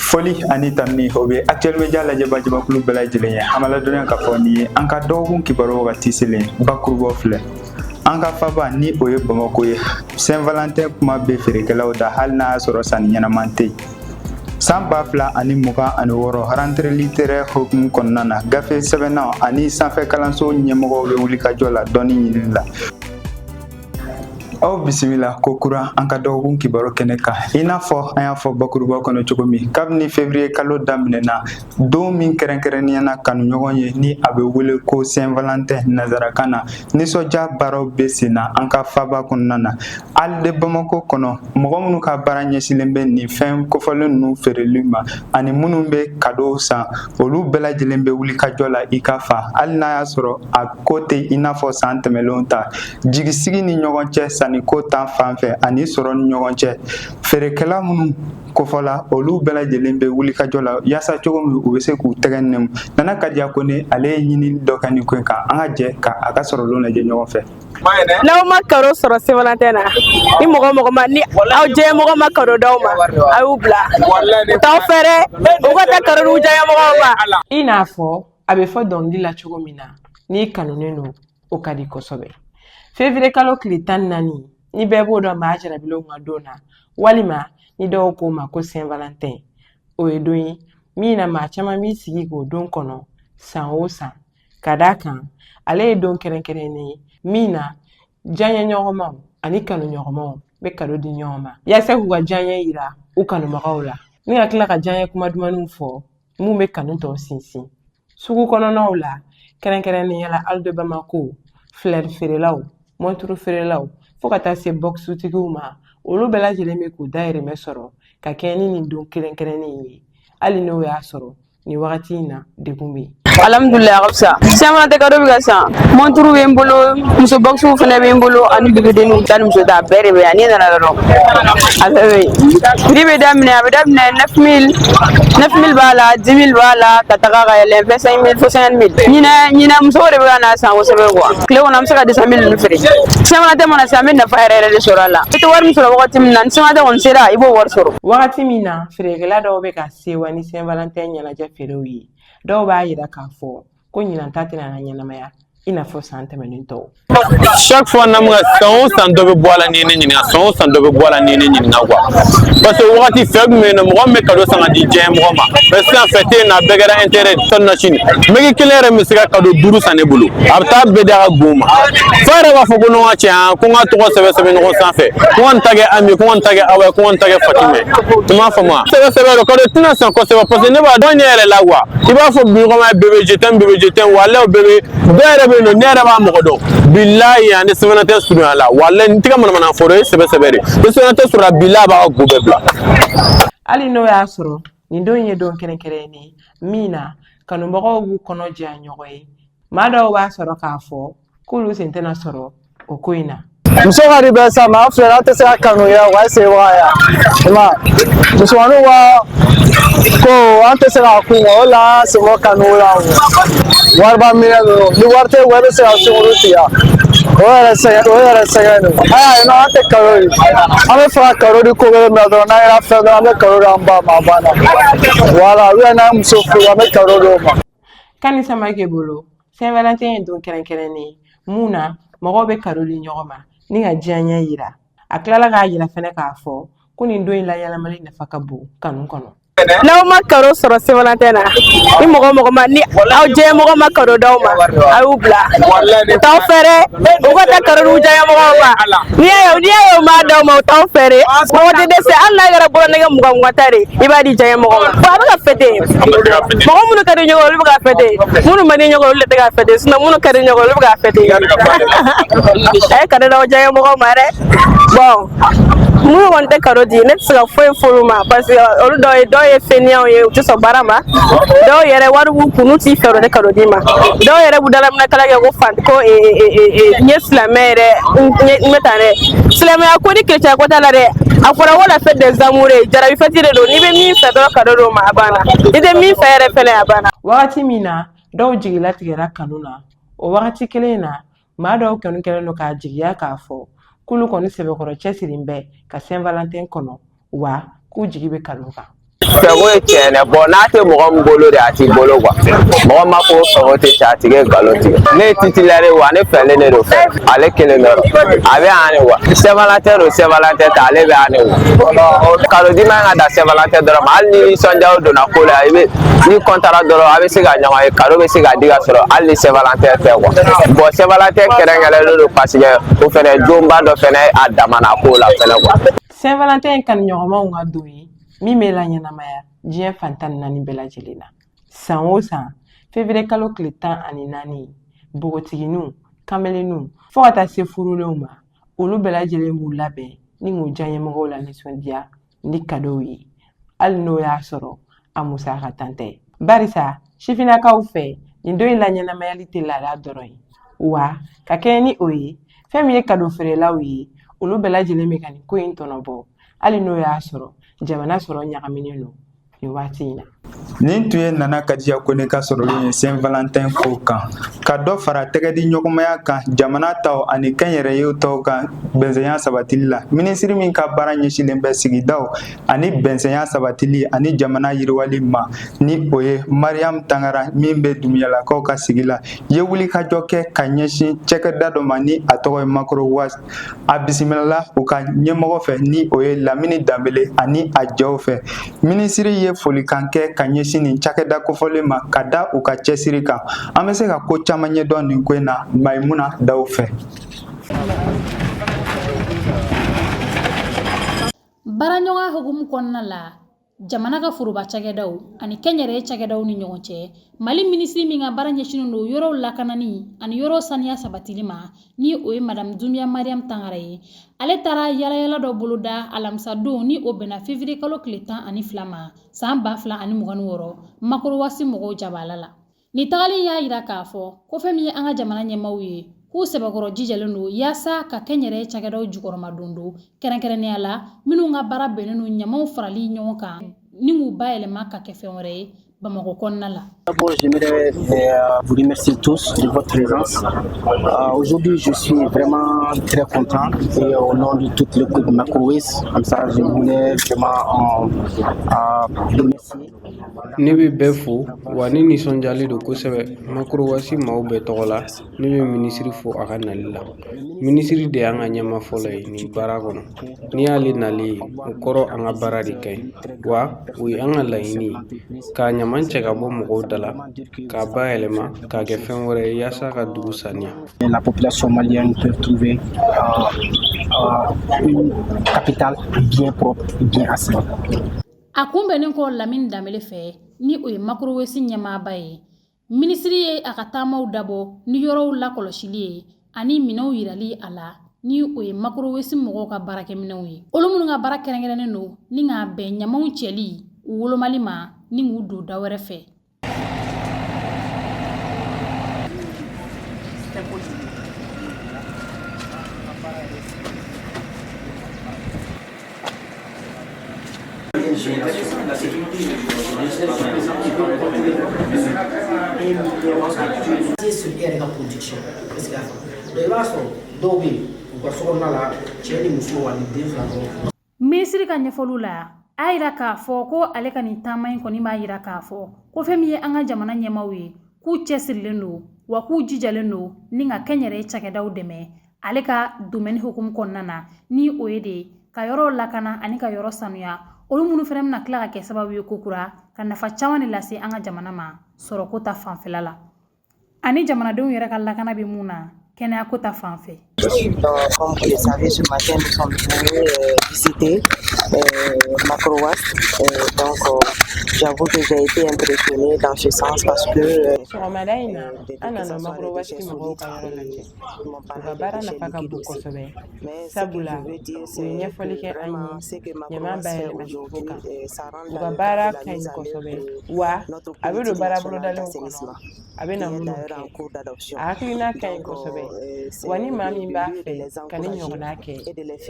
Foli ani tanuni o bɛ Actuel Media lajɛbajɛbakulu bɛɛ lajɛlen ye. An b'a ladɔnniya k'a fɔ nin ye an ka dɔgɔkun kibaru wagati selen. Bakurubaw filɛ: an ka faba ni o ye Bamakɔ ye, Saint Valentin kuma bɛ feerekɛlaw da, hali n'a y'a sɔrɔ sanni ɲɛnaman tɛ yen. San 2026 rentrée littéraire hukumu kɔnɔna na, gafe sɛbɛnnaw ani sanfɛ kalanso ɲɛmɔgɔw bɛ wulikajɔ la dɔnni ɲinini la. Aw bisimila ko kura an ka dɔgɔkun kibaru kɛnɛ kan. I n'a fɔ an y'a fɔ bakuruba kɔnɔ cogo min, kabini février kalo daminɛna, don min kɛrɛnkɛrɛnnenya na kanuɲɔgɔn ye, ni a bɛ wele ko Saint Valentin nanzarakan na, nisɔndiya baaraw bɛ sen na an ka faba kɔnɔna na, Halles de Bamako kɔnɔ. Mɔgɔ minnu ka baara ɲɛsinlen bɛ nin fɛn kofɔlen ninnu feereli ma ani minnu bɛ cadeau san, olu bɛɛ lajɛlen bɛ wuli ka jɔ la i ka fa, hali n'a y'a sɔrɔ a ko tɛ i n'a fɔ san tɛmɛnlenw ta. Jigisigi ni ɲɔgɔn cɛ sanniko ta fan fɛ ani sɔrɔ ni ɲɔgɔn cɛ, feerekɛla minnu kofɔla, olu bɛɛ lajɛlen bɛ wuli ka jɔ la yaasa cogo min u bɛ se k'u tɛgɛ nɛmu. Nana Kadiya Kone, ale ye ɲinini dɔ kɛ nin ko in kan. An ka jɛ ka a ka sɔrɔlenw lajɛ ɲɔgɔn fɛ. N'aw ma cadeau sɔrɔ Saint Valentin na, ni mɔgɔ mɔgɔ ma, ni aw jɛ mɔgɔ ma cadeau d'aw ma, a y'u bila, u t'aw fɛ dɛ, u ka taa cadeau d'u diyaɲɛmɔgɔw ma. I n'a fɔ a bɛ fɔ dɔnkili la cogo min na, n'i kanunen don, o ka di kosɛbɛ. Février kalo tile 14, ni bɛɛ b'o dɔn maa jarabilenw ka don na, walima ni dɔw k'o ma ko Saint Valentin, o ye don ye min na maa caman b'i sigi k'o don kɔnɔ san o san, ka d'a kan ale ye don kɛrɛnkɛrɛnnen ye min na diyaɲɛɲɔgɔnmaw ani kanuɲɔgɔnmaw bɛ cadeau di ɲɔgɔn ma yaasa k'u ka diyaɲɛ yira u kanubagaw la, ni ka tila ka diyaɲɛ kuma dumanniw fɔ mun bɛ kanu tɔ sinsin. Sugu kɔnɔnaw la, kɛrɛnkɛrɛnnenya la Halles de Bamako, fleur feerelaw, montre feerelaw, fo ka taa se boxtigiw ma, olu bɛɛ lajɛlen bɛ k'u dahirimɛ sɔrɔ ka kɛɲɛ ni nin don kɛrɛnkɛrɛnnen ye, hali n'o y'a sɔrɔ nin wagati in na degun bɛ yen. Alhamdulilayi, a ka fisa. Saint Valentin cadeau bɛ ka san. Montre bɛ n bolo, muso boxw fana bɛ n bolo, ani bébédenninw ta ni muso ta, bɛɛ de bɛ yan. N'i nana dɔrɔn, a bɛɛ bɛ yen. Prix bɛ daminɛ, a bɛ daminɛ 9000, 9000 b'a la, 10 000 b'a la, ka taga ka yɛlɛn 25 000 fo 50 000. Ɲinɛ ɲinɛ, musow de bɛ ka na san kosɛbɛ quoi. Tile kɔnɔ, an bɛ se ka 200 000 ninnu feere. Saint Valentin mana se, an bɛ nafa yɛrɛ yɛrɛ de sɔrɔ a la. I tɛ wari min sɔrɔ wagati min na, ni Saint Valentin kɔni sera, i b'o wari sɔrɔ. Wagati min na feerekɛla dɔw bɛ ka sewa ni Saint Valentin ɲɛnajɛ feerew ye, dɔw b'a yira k'a fɔ ko ɲinan ta tɛna na ɲɛnamaya i n'a fɔ san tɛmɛnen tɔw. Chaque fois n'an bɛ ka san o san, dɔ bɛ bɔ a la n'i ye ne ɲininka. San o san, dɔ bɛ bɔ a la n'i ye ne ɲininka quoi, parce que wagati fɛn tun bɛ yen nɔ, mɔgɔ min bɛ cadeau san ka di diɲɛ mɔgɔ ma, mais sisan fɛn tɛ yen nɔ, a bɛɛ kɛra intérêt tɔn na. Sini mɛki kelen yɛrɛ bɛ se ka cadeau duuru san ne bolo, a bɛ taa bɛɛ di a ka gon ma, f'a yɛrɛ b'a fɔ ko non, ka cɛ, ko n ka tɔgɔ sɛbɛn sɛbɛn ɲɔgɔn sanfɛ, ko n ka nin ta kɛ Ami, ko n ka nin ta kɛ Awa ye, ko n ka nin ta kɛ Fatima ye. I m'a faamu wa? Sɛbɛ sɛbɛ don, cadeau tɛna san kosɛbɛ, parce que ne b'a dɔn ne yɛrɛ la quoi. I b'a fɔ bi ɲɔgɔn ma bébé je t'aime, bébé je t'aime, walayi o bébé dɔw yɛrɛ bɛ yen nɔ, ne yɛrɛ b'a mɔgɔ dɔn, bilayi, ani Saint Valentin surunya la, walayi, n tɛ ka manamana fɔ dɛ, o ye sɛbɛ sɛbɛ de ni Saint Valentin surunya, bilayi, a b'a ka go bɛɛ bila. Hali n'o y'a sɔrɔ nin don ye don kɛrɛnkɛrɛnnen ye min na kanubagaw b'u kɔnɔ jɛya ɲɔgɔn ye, maa dɔw b'a sɔrɔ k'a fɔ k'olu sen tɛna sɔrɔ o ko in na. Muso ka di bɛɛ sa, mais an filɛ, an tɛ se ka kanu yɛrɛ o ka sebaga ya. I ma ye, musomaninw ka ko, an tɛ se k'a kun, o la an sen bɔ kanu la. Wariba minɛ ninnu, ni wari tɛ i bɛ se ka sunkuru tigɛ, o yɛrɛ sɛgɛn, o yɛrɛ sɛgɛn don. Ayi non, an tɛ cadeau di. An bɛ fɛ ka cadeau di ko kelen min na dɔrɔn, n'an yɛrɛ fɛn dɔrɔn, an bɛ cadeau di an ba ma, a banna. Voilà, ou bien n'an ye muso furu, an bɛ cadeau di o ma. Kani Samake bolo, Saint Valentin ye don kɛrɛnkɛrɛnnen ye mun na mɔgɔw bɛ cadeau di ɲɔgɔn ma ni ka diyaɲɛ yira. A tilala k'a yira fɛnɛ k'a fɔ ko nin don in layɛlɛmali nafa ka bon kanu kɔnɔ. N'aw ma cadeau sɔrɔ Saint Valentin na, ni mɔgɔ mɔgɔ ma, ni aw jɛ mɔgɔ ma cadeau d'aw ma, a y'u bila, u t'aw fɛ dɛ, u ka taa cadeau d'u diyaɲɛmɔgɔw ma. N'i y'a ye u m'a d'aw ma, u t'aw fɛ dɛ. Mɔgɔ tɛ dɛsɛ, hali n'a kɛra bololanɛgɛ 20 20 ta de, i b'a di diyaɲɛmɔgɔ ma. Bon, a bɛ ka fêter. Mɔgɔ minnu ka di ɲɔgɔn ye, olu bɛ ka fêter. Minnu man di ɲɔgɔn ye, olu de tɛ ka fêter. Sinon minnu ka di ɲɔgɔn ye, olu bɛ ka fêter. A ye cadeau d'aw diyaɲɛmɔgɔw ma dɛ. Bon, minnu kɔni tɛ cadeau di, ne tɛ se ka foyi f'olu ma, parce que olu dɔw ye, dɔw ye fainéants ye, u tɛ sɔn baara ma. Dɔw yɛrɛ wari b'u kun, n'u t'i fɛ, u tɛ cadeau d'i ma. Dɔw yɛrɛ b'u dalaminɛ kala kɛ ko fan ko n ye silamɛ yɛrɛ, n bɛ tan dɛ. Silamɛya ko ni chrétien ko t'a la dɛ. A fɔra ko la fête des amoureux, jarabi fête de don. N'i bɛ min fɛ dɔrɔn, cadeau d'o ma, a banna. I tɛ min fɛ yɛrɛ fɛnɛ, a banna. Wagati min na dɔw jigilatigɛra kanu na, o wagati kelen na maa dɔw kɔni kɛlen don k'a jigiya k'a fɔ k'olu kɔni sɛbɛkɔrɔ cɛsiri bɛ ka Saint Valentin kɔnɔ, wa k'u jigi bɛ kanu kan. Fɛko ye tiɲɛ dɛ, bon, n'a tɛ mɔgɔ min bolo de, a t'i bolo quoi. Mɔgɔ ma ko fɛko tɛ tiɲɛ, a tigi ye nkalon tigɛ. Ne ye titulaire ye wa, ne fɛlen de don fɛ ale kelen dɔrɔn a bɛ yan de quoi. Saint-Valentin don, Saint-Valentin tɛ, ale bɛ yan de quoi. Cadeau di man ka da Saint-Valentin dɔrɔn ma. Hali ni nisɔndiyaw donna ko la, i bɛ n'i kɔntara dɔrɔn, a bɛ se ka ɲɔgɔn ye, cadeau bɛ se ka di ka sɔrɔ hali ni Saint-Valentin tɛ quoi. Bon, Saint-Valentin kɛrɛnkɛrɛnnen don parce que o fɛnɛ donba dɔ fɛnɛ a damana ko la fɛnɛ quoi. Saint-Valentin ye kanuɲɔgɔnmaw ka don ye min bɛ laɲɛnamaya diɲɛ fan 14 bɛɛ lajɛlen na san o san, février kalo tile 14. Npogotigininw, kamelenninw, fo ka taa se furulenw ma, olu bɛɛ lajɛlen b'u labɛn ni k'u diyaɲɛmɔgɔw la nisɔndiya ni kadow ye, hali n'o y'a sɔrɔ a musaka tan tɛ, barisa sifinnakaw fɛ, nin don in laɲɛnamayali tɛ laada dɔrɔn ye. Wa ka kɛɲɛ ni o ye, fɛn min ye kado feerelaw ye, olu bɛɛ lajɛlen bɛ ka nin ko in tɔnɔ bɔ, hali n'o y'a sɔrɔ jamana sɔrɔ ɲagaminen don nin waati in na. Nin tun ye Nana Kadiya Kone ka sɔrɔlen ye Saint-Valentin ko kan. Ka dɔ fara tɛgɛdi ɲɔgɔnmaya kan jamana taw ani kɛnyɛrɛyew taw kan bɛnsɛnya sabatili la, minisiri min ka baara ɲɛsinnen bɛ sigidaw ani bɛnsɛnya sabatili ani jamana yiriwali ma, ni o ye Mariam Tangara min bɛ Dumuyalakaw ka sigi la, ye wulikajɔ kɛ ka ɲɛsin cakɛda dɔ ma ni a tɔgɔ ye Macrowaste. A bisimilala u ka ɲɛmɔgɔ fɛ, ni o ye Lamini Danbele ani a jɛw fɛ. Minisiri ye folikan kɛ ka ɲɛsin nin cakɛda kofɔlen ma ka da u ka cɛsiri kan. An bɛ se ka ko caman ɲɛdɔn nin ko in na Mayimuna Daw fɛ. Baaraɲɔgɔnya hukumu kɔnɔna la, jamana ka foroba cakɛdaw ani kɛnyɛrɛye cakɛdaw ni ɲɔgɔn cɛ, Mali minisiri min ka baara ɲɛsinnen don yɔrɔw lakanani ani yɔrɔ saniya sabatili ma, ni o ye Madame Dunbiya Mariam Tangara ye, ale taara yalayala dɔ boloda alamisadon, ni o bɛnna février kalo tile 12 ma, san 2026, Macrowaste mɔgɔw jabala la. Nin tagali y'a yira k'a fɔ ko fɛn min ye an ka jamana ɲɛmaaw ye, k'u sɛbɛkɔrɔ jijalen don yaasa ka kɛnyɛrɛye cakɛdaw jukɔrɔma don don kɛrɛnkɛrɛnnenya la minnu ka baara bɛnnen don ɲamaw farali ɲɔgɔn kan ni k'u bayɛlɛma ka kɛ fɛn wɛrɛ ye Bamakɔ kɔnɔna la. D'abord, j'aimerais vous remercier tous de votre présence. Aujourd'hui, je suis vraiment très content et au nom de toute l'équipe Macrowaste, comme ça, je voulais vraiment remercier. Ne bɛ bɛɛ fo wa ne nisɔndiyalen don kosɛbɛ. Macrowaste maaw bɛɛ tɔgɔ la, ne bɛ minisiri fo a ka nali la. Minisiri de y'an ka ɲɛmaa fɔlɔ ye nin baara kɔnɔ. N'i y'ale nalen ye, o kɔrɔ an ka baara de ka ɲi, wa o ye an ka laɲini ye ka ɲaman cɛ ka bɔ mɔgɔw da la, k'a bayɛlɛma k'a kɛ fɛn wɛrɛ ye yaasa ka dugu saniya. La population malienne peut trouver une capitale bien propre, bien assainie. A kunbɛnnen kɔ Lamini Danbele fɛ, ni o ye Macrowaste ɲɛmaaba ye, minisiri ye a ka taamaw dabɔ ni yɔrɔw lakɔlɔsili ye ani minɛnw yirali a la, ni o ye Macrowaste mɔgɔw ka baarakɛminɛnw ye, olu minnu ka baara kɛrɛnkɛrɛnnen don ni k'a bɛn ɲamanw cɛli u wolomali ma ni k'u don da wɛrɛ fɛ. E yɛrɛ ka production est-ce que y'a faamu? Donc i b'a sɔrɔ dɔw bɛ yen, u ka sokɔnɔna la, cɛ ni muso ani den fila dɔrɔn. Minisiri ka ɲɛfɔliw la, a y'a yira k'a fɔ ko ale ka nin taama in kɔni b'a yira k'a fɔ ko fɛn min ye an ka jamana ɲɛmaaw ye, k'u cɛsirilen don wa k'u jijalen don ni ka kɛnyɛrɛye cakɛdaw dɛmɛ ale ka domaine hukumu kɔnɔna na, ni o ye de ka yɔrɔw lakana ani ka yɔrɔ sanuya, olu minnu fana bɛna tila ka kɛ sababu ye kokura ka nafa caman de lase an ka jamana ma sɔrɔko ta fanfɛla la ani jamanadenw yɛrɛ ka lakana bɛ mun na kɛnɛyako ta fan fɛ. Donc, comme vous le savez, ce matin, nous sommes venus visiter Macrowaste. Donc, j'avoue que j'ai été impressionnée dans ce sens parce que Sɔgɔmada in na, an nana Macrowaste mɔgɔw ka yɔrɔ lajɛ. U ka baara nafa ka bon kosɛbɛ, sabula u ye ɲɛfɔli kɛ an ye ɲama bayɛlɛmacogo kan. U ka baara ka ɲi kosɛbɛ, wa a bɛ don baara bolodalenw kɔnɔ, a bɛ na minnu kɛ. A hakilina ka ɲi kosɛbɛ, wa ni maa min b'a fɛ ka ni ɲɔgɔnna kɛ,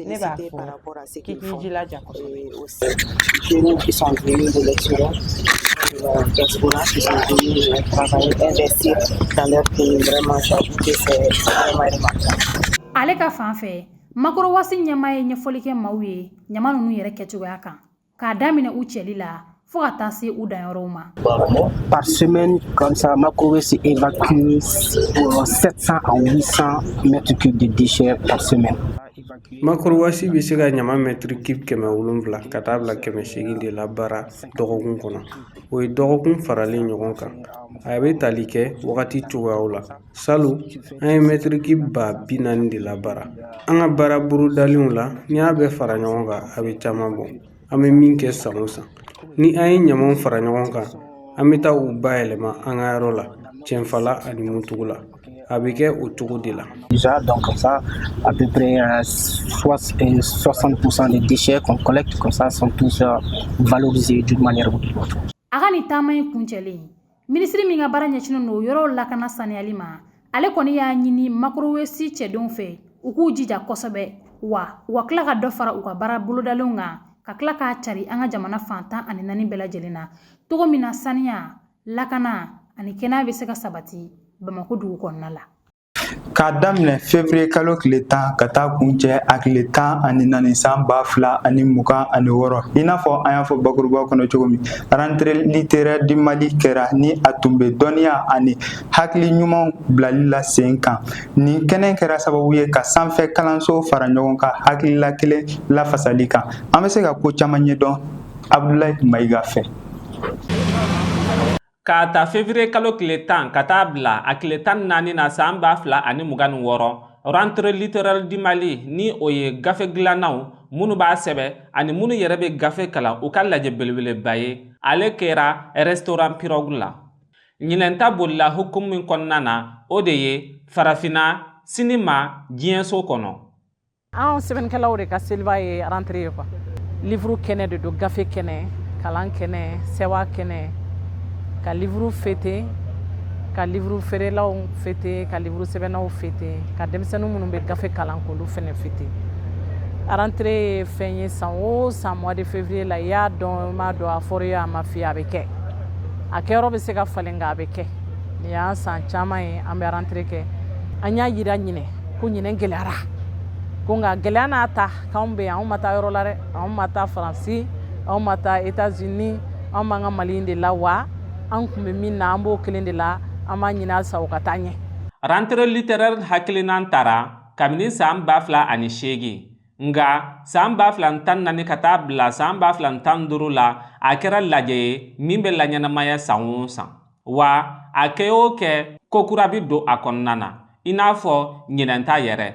ne b'a fɔ k'i k'i jilaja kosɛbɛ. Jeunes qui sont venus de l'extérieur, de la diaspora, qui sont venus travailler, investir dans leur pays. Vraiment, j'avoue que c'est vraiment remarquable. Ale ka fan fɛ, Macrowaste ɲɛmaa ye ɲɛfɔli kɛ maaw ye ɲama ninnu yɛrɛ kɛcogoya kan, k'a daminɛ u cɛli la fo ka taa se u danyɔrɔw ma. Par semaine, comme ça, Macrowest évacue 700 à 800 mètres cubes de déchets par semaine. Macrowest bɛ se ka ɲama mètre cube 700 ka taa bila 800 de labaara dɔgɔkun kɔnɔ. O ye dɔgɔkun faralen ɲɔgɔn kan. A bɛ tali kɛ wagati cogoyaw la. Salon, an ye mètre cube 40 000 de labaara. An ka baara bolodalenw la, n'i y'a bɛɛ fara ɲɔgɔn kan, a bɛ caman bɔ. An bɛ min kɛ san o san. Ni an ye ɲamaw fara ɲɔgɔn kan, an bɛ taa u bayɛlɛma an ka yɔrɔ la, Cɛnfala ani Muntugula. A bɛ kɛ o cogo de la. Déjà, donc comme ça, à peu près 60% des déchets qu'on collecte comme ça sont tous valorisés d'une manière ou d'une autre. A ka nin taama in kuncɛlen, minisiri min ka baara ɲɛsinnen don yɔrɔw lakana saniyali ma, ale kɔni y'a ɲini Macrowest cɛdenw fɛ u k'u jija kosɛbɛ, wa u ka tila ka dɔ fara u ka baara bolodalenw kan, ka tila k'a cari an ka jamana fan 14 bɛɛ lajɛlen na, cogo min na saniya, lakana ani kɛnɛya bɛ se ka sabati Bamako dugu kɔnɔna la. K'a daminɛ février kalo tile 10 ka taa kuncɛ a tile 14 san 2026, i n'a fɔ an y'a fɔ bakuruba kɔnɔ cogo min, rentrée littéraire du Mali kɛra ni a tun bɛ dɔnniya ani hakili ɲumanw bilali la sen kan. Nin kɛnɛ kɛra sababu ye ka sanfɛ kalanso fara ɲɔgɔn kan hakilila kelen lafasali kan. An bɛ se ka ko caman ɲɛdɔn Abudulayi Mayiga fɛ. K'a ta février kalo tile 10 ka taa bila a tile 14 na san 2026, rentrée littéraire du Mali, ni o ye gafe dilannaw minnu b'a sɛbɛ ani minnu yɛrɛ bɛ gafe kalan, u ka lajɛ belebeleba ye, ale kɛra restaurant Pirogue la. Ɲinɛn ta bolila hukumu min kɔnɔna na, o de ye farafinna sini ma diɲɛso kɔnɔ. Anw sɛbɛnnikɛlaw de ka seliba ye rentrée ye quoi. Livre kɛnɛ de don, gafe kɛnɛ, kalan kɛnɛ, sɛwa kɛnɛ, ka livre fêter, ka livre feerelaw fêter, ka livre sɛbɛnnaw fêter, ka denmisɛnnin minnu bɛ gafe kalan k'olu fɛnɛ fêter. Rentrée ye fɛn ye, san o san mois de février la, i y'a dɔn, i m'a dɔn, a fɔra i ye, a ma f'i ye, a bɛ kɛ. A kɛyɔrɔ bɛ se ka falen, nka a bɛ kɛ. Nin y'an san caman ye an bɛ rentrée kɛ. An y'a yira ɲinɛ ko ɲinɛ gɛlɛyara ko, nka gɛlɛya n'a ta k'anw bɛ yan, anw ma taa yɔrɔ la dɛ. Anw ma taa Faransi, anw ma taa États-Unis, anw b'an ka Mali in de la. Wa an kun bɛ min na, an b'o kelen de la. An b'a ɲini halisa o ka taa ɲɛ. Rentrée littéraire hakilinan tara kabini san 2008, nka san 2014 ka taa bila san 2015 la, a kɛra lajɛ ye min bɛ laɲɛnamaya san o san. Wa a kɛ o kɛ, ko kura bɛ don a kɔnɔna na, i n'a fɔ ɲinɛn ta yɛrɛ.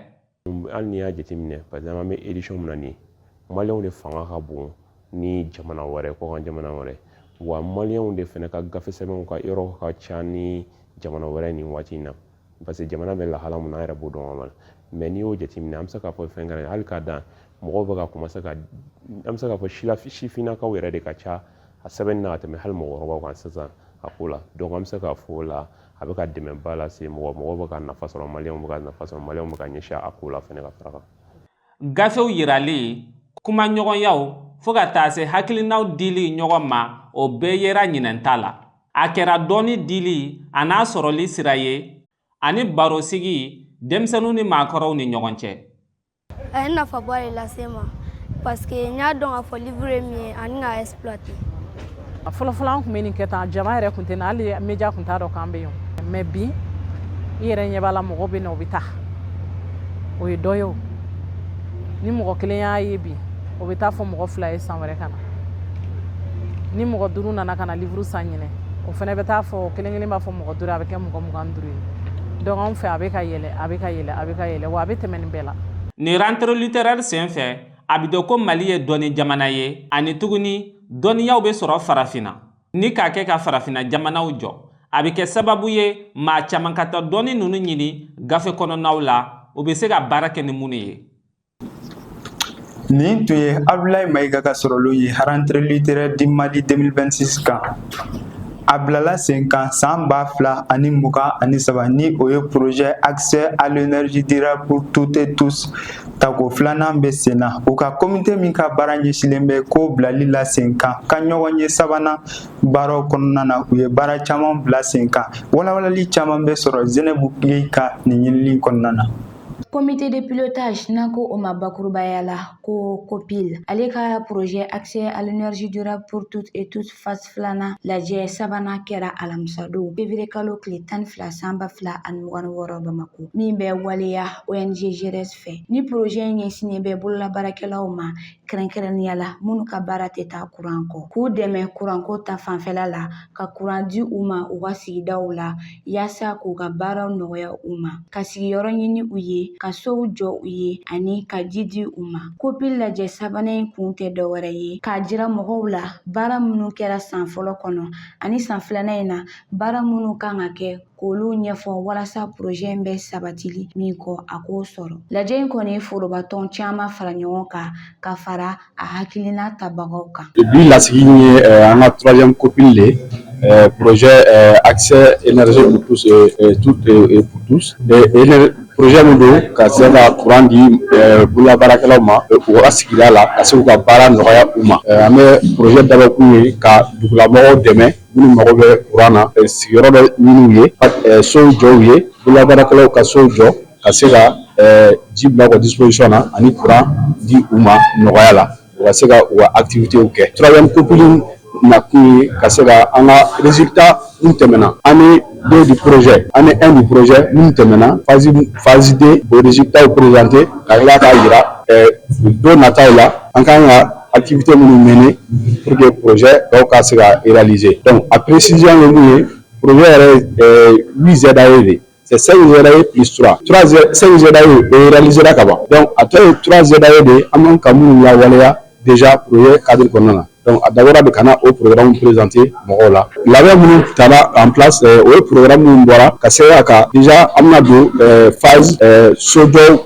Hali n'i y'a jateminɛ, par exemple, an bɛ édition min na nin ye, maliyɛnw de fanga ka bon ni jamana wɛrɛ, kɔkan jamana wɛrɛ. Wa maliyɛnw de fana ka gafe sɛbɛnw ka yɔrɔ ka ca ni jamana wɛrɛ nin waati in na, parce que jamana bɛ lahala mun na, an yɛrɛ b'o dɔn ka. Mais n'i y'o jateminɛ, an bɛ se k'a fɔ fɛn kɛra hali k'a dan mɔgɔw bɛ ka commencer ka, an bɛ se k'a fɔ sifinnakaw yɛrɛ de ka ca a sɛbɛnni na ka tɛmɛ hali mɔgɔkɔrɔbaw kan sisan a ko la. Donc an bɛ se k'a fɔ o la, a bɛ ka dɛmɛba lase mɔgɔ, mɔgɔw bɛ ka nafa sɔrɔ, maliyɛnw bɛ ka nafa sɔrɔ, maliyɛnw bɛ ka ɲɛsin a ko la fɛnɛ ka fara kan. Gafew yirali, kumaɲɔgɔnyaw, fo ka taa se hakilinaw dili ɲɔgɔn ma, o bɛɛ yera ɲinɛn ta la. A kɛra dɔɔni dili a n'a sɔrɔli sira ye ani barosigi denmisɛnninw ni maakɔrɔw ni ɲɔgɔn cɛ. A ye nafaba de lase n ma, parce que n y'a dɔn k'a fɔ livre ye min ye ani k'a exploiter. Fɔlɔfɔlɔ, an tun bɛ nin kɛ tan, jama yɛrɛ tun tɛ na, hali média tun t'a dɔn k'an bɛ yen. Mais bi, i yɛrɛ ɲɛ b'a la, mɔgɔ bɛ na, u bɛ taa. O ye dɔ ye. O ni mɔgɔ kelen y'a ye bi, o bɛ taa fɔ mɔgɔ fila ye san wɛrɛ ka na. Ni mɔgɔ duuru nana ka na livre san ɲinɛ, o fana bɛ taa fɔ kelen kelen, b'a fɔ mɔgɔ duuru, a bɛ kɛ mɔgɔ 25 ye. Donc anw fɛ, a bɛ ka yɛlɛ, a bɛ ka yɛlɛ, a bɛ ka yɛlɛ, wa a bɛ tɛmɛ nin bɛɛ la. Nin rentrée littéraire sen fɛ, a bɛ dɔn ko Mali ye dɔnni jamana ye, ani tuguni dɔnniyaw bɛ sɔrɔ farafinna ni k'a kɛ ka farafinna jamanaw jɔ. A bɛ kɛ sababu ye maa caman ka taa dɔnni ninnu ɲini gafe kɔnɔnaw la, u bɛ se ka baara kɛ ni minnu ye. Nin tun ye Abdoulaye Mayiga ka sɔrɔlenw ye rentrée littéraire du Mali 2026 kan. A bilala sen kan san 2023, ni o ye projet accès à l'énergie durable pour toutes et tous tako filanan bɛ sen na. U ka comité min ka baara ɲɛsinnen bɛ ko bilali la sen kan, ka ɲɔgɔn ye sabanan baaraw kɔnɔna na, u ye baara caman bila sen kan. Walawalali caman bɛ sɔrɔ Zenebu ka nin ɲinili kɔnɔna na. Comité de pilotage n'an ko o ma bakurubaya la ko COPIL, ale ka projet accès à l'énergie durable pour toutes et tous phase filanan lajɛ sabanan kɛra alamisadon février kalo tile 12 san 2026 Bamako, min bɛ waleya ONG GRES fɛ. Ni projet in ɲɛsinnen bɛ bololabaarakɛlaw ma, kɛrɛnkɛrɛnnenya la minnu ka baara tɛ taa kuran kɔ, k'u dɛmɛ kuranko ta fanfɛla la, ka kuran di u ma u ka sigidaw la yaasa k'u ka baaraw nɔgɔya u ma, ka sigiyɔrɔ ɲini u ye, ka sow jɔ u ye ani ka ji di u ma. COPIL lajɛ sabanan in kun tɛ dɔwɛrɛ ye k'a jira mɔgɔw la baara minnu kɛra san fɔlɔ kɔnɔ ani san filanan in na, baara minnu kan ka kɛ k'olu ɲɛfɔ walasa projet in bɛ sabatili min kɔ, a k'o sɔrɔ. Lajɛ in kɔni ye forobatɔn caman fara ɲɔgɔn kan ka fara a hakilina tabagaw kan. Bi lasigi ye an ka troisième COPIL de projet accès énergie pour tous et toutes et pour tous, projet min don ka se ka courant di bololabaarakɛlaw ma u ka sigida la, ka se k'u ka baara nɔgɔya u ma. An bɛ projet dabɔkun ye ka dugulamɔgɔw dɛmɛ minnu mago bɛ courant na, sigiyɔrɔ dɔ ɲini u ye, sow jɔ u ye, bololabaarakɛlaw ka sow jɔ, ka se ka ji bila u ka disposition na ani courant di u ma nɔgɔya la, u ka se ka u ka activités kɛ. Troisième COPIL nakun ye ka se ka an ka résultat mun tɛmɛna, année 2 du projet, année 1 du projet mun tɛmɛna, phase 2, o résultat présenté, ka tila k'a jira don nataw la an kan ka activité minnu mener pour que projet dɔw ka se ka réaliser. Donc a précision ye mun ye, projet yɛrɛ ye 8 ZAE de, c'est 5 ZAE plus 3. 3 5 ZAE o réalisé ka ban, donc a tɔ ye 3 ZAE de an man ka minnu lawaleya déjà projet cadre kɔnɔna na. Donc a dabɔra de ka na o programme présenter mɔgɔw la. Labɛn minnu tara en place, o ye programme minnu bɔra ka se ka déjà an bɛna don phase sojɔ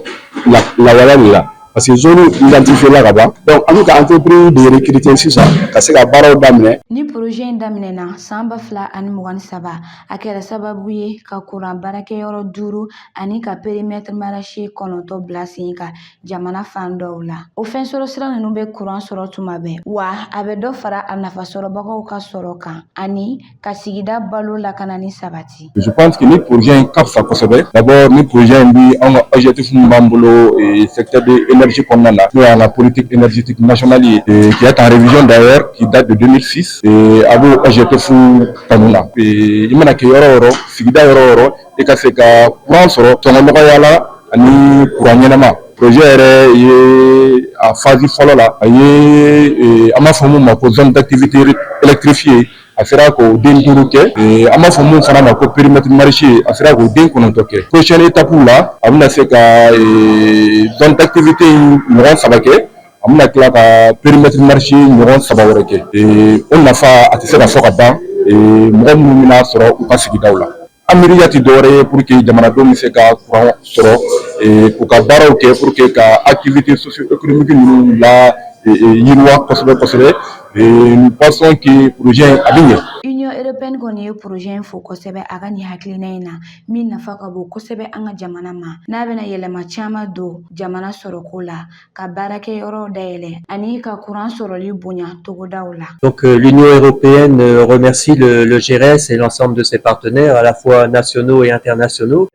lawaleya de la, parce que zone identifié la ka ban. Donc an bɛ ka entreprise de recruter sisan ka se ka baaraw daminɛ. Ni projet in daminɛna san 2023, a kɛra sababu ye ka kuran baarakɛyɔrɔ duuru ani ka périmètre maraîcher 9 bila sen kan jamana fan dɔw la. O fɛn sɔrɔ sira ninnu bɛ kuran sɔrɔ tuma bɛɛ, wa a bɛ dɔ fara a nafasɔrɔbagaw ka sɔrɔ kan ani ka sigida balo lakanani sabati. Je pense que ni projet in ka fisa kosɛbɛ. D'abord, ni projet in bi anw ka objectif min b'an bolo secteur de énergie kɔnɔna na, n'o y'an ka politique énergétique nationale ye, qui est en révision d'ailleurs, qui date de 2006, a b'o objectif kanu na. I mana kɛ yɔrɔ o yɔrɔ, sigida yɔrɔ o yɔrɔ, i ka se ka courant sɔrɔ sɔngɔ nɔgɔya la ani courant ɲɛnama. Projet yɛrɛ ye a phase fɔlɔ la, a ye an b'a fɔ mun ma ko zone d'activité électrifiée, a sera k'o den duuru kɛ. An b'a fɔ mun fana ma ko périmètre maraîcher, a sera k'o den 9 kɛ. Prochaine étape la, a bɛna se ka zone d'activité ɲɔgɔn saba kɛ, a bɛna tila ka périmètre maraîcher ɲɔgɔn saba wɛrɛ kɛ. O nafa a tɛ se ka fɔ ka ban, mɔgɔ minnu bɛna sɔrɔ u ka sigidaw la. An miiriya tɛ dɔwɛrɛ ye pour que jamanadenw bɛ se ka courant sɔrɔ k'u ka baaraw kɛ, pour que ka activité socio-économique ninnu la yiriwa kosɛbɛ kosɛbɛ. Nous pensons que projet in a bɛ ɲɛ. Union européenne kɔni ye projet in fo kosɛbɛ a ka nin hakilina in na, min nafa ka bon kosɛbɛ an ka jamana ma, n'a bɛna yɛlɛma caman don jamana sɔrɔko la, ka baarakɛyɔrɔw dayɛlɛ ani ka kuran sɔrɔli bonya togodaw la. Donc l'Union européenne remercie le GRES et l'ensemble de ses partenaires, à la fois nationaux et internationaux.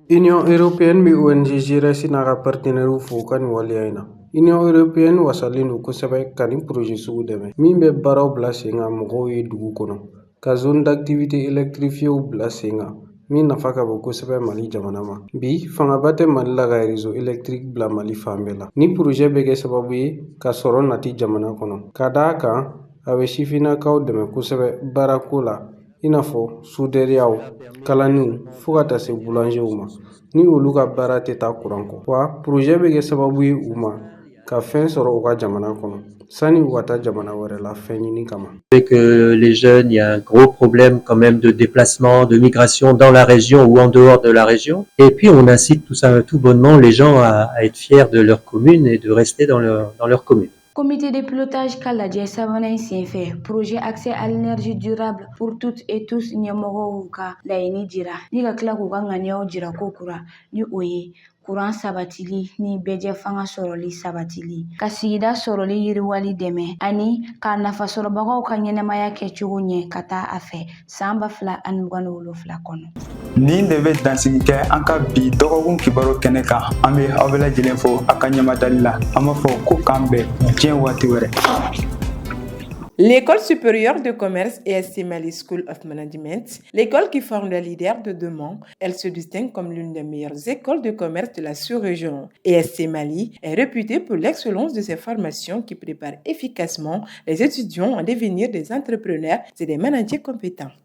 Union européenne bɛ ONG GRES n'a ka partenaires fo u ka nin waleya in na. Union européenne wasalen don kosɛbɛ ka nin projet sugu dɛmɛ min bɛ baaraw bila sen kan mɔgɔw ye dugu kɔnɔ, ka zone d'activité électrifiée bila sen kan min nafa ka bon kosɛbɛ Mali jamana ma. Bi fangaba tɛ Mali la ka réseau électrique bila Mali fan bɛɛ la. Ni projet bɛ kɛ sababu ye ka sɔrɔ nati jamana kɔnɔ, ka d'a kan a bɛ sifinnakaw dɛmɛ kosɛbɛ baarako la, i n'a fɔ sudɛriyaw, kalaniw, fo ka taa se bulanzew ma ni olu ka baara tɛ taa kuran kɔ. Wa projet bɛ kɛ sababu ye u ma ka fɛn sɔrɔ u ka jamana kɔnɔ sani u ka taa jamana wɛrɛ la fɛn ɲini kama. Que les jeunes, il y a un gros problème quand même de déplacement, de migration dans la région ou en dehors de la région. Et puis on incite tout ça, tout bonnement les gens à être fiers de leur commune et de rester dans leur commune. Comité de pilotage ka lajɛ sabanan in senfɛ, projet accès à l'énergie durable pour toutes et tous ɲɛmɔgɔw ka laɲini jira ni ka tila k'u ka ŋaniyaw jira ko kura, ni o ye kuran sabatili ni bɛɛjɛ fanga sɔrɔli sabatili, ka sigida sɔrɔli yiriwali dɛmɛ ani ka nafasɔrɔbagaw ka ɲɛnɛmaya kɛcogo ɲɛ ka taa a fɛ san 2027 kɔnɔ. Nin de bɛ dansigi kɛ an ka bi dɔgɔkun kibaru kɛnɛ kan. An bɛ aw bɛɛ lajɛlen fo a ka ɲɛmadali la. An b'a fɔ ko k'an bɛn diɲɛ waati wɛrɛ. L'École supérieure de commerce ESC Mali School of Management, l'école qui forme les leaders de demain, elle se distingue comme l'une des meilleures écoles de commerce de la sous-région. ESC Mali est réputée pour l'excellence de ses formations qui préparent efficacement les étudiants à devenir des entrepreneurs et des managers compétents.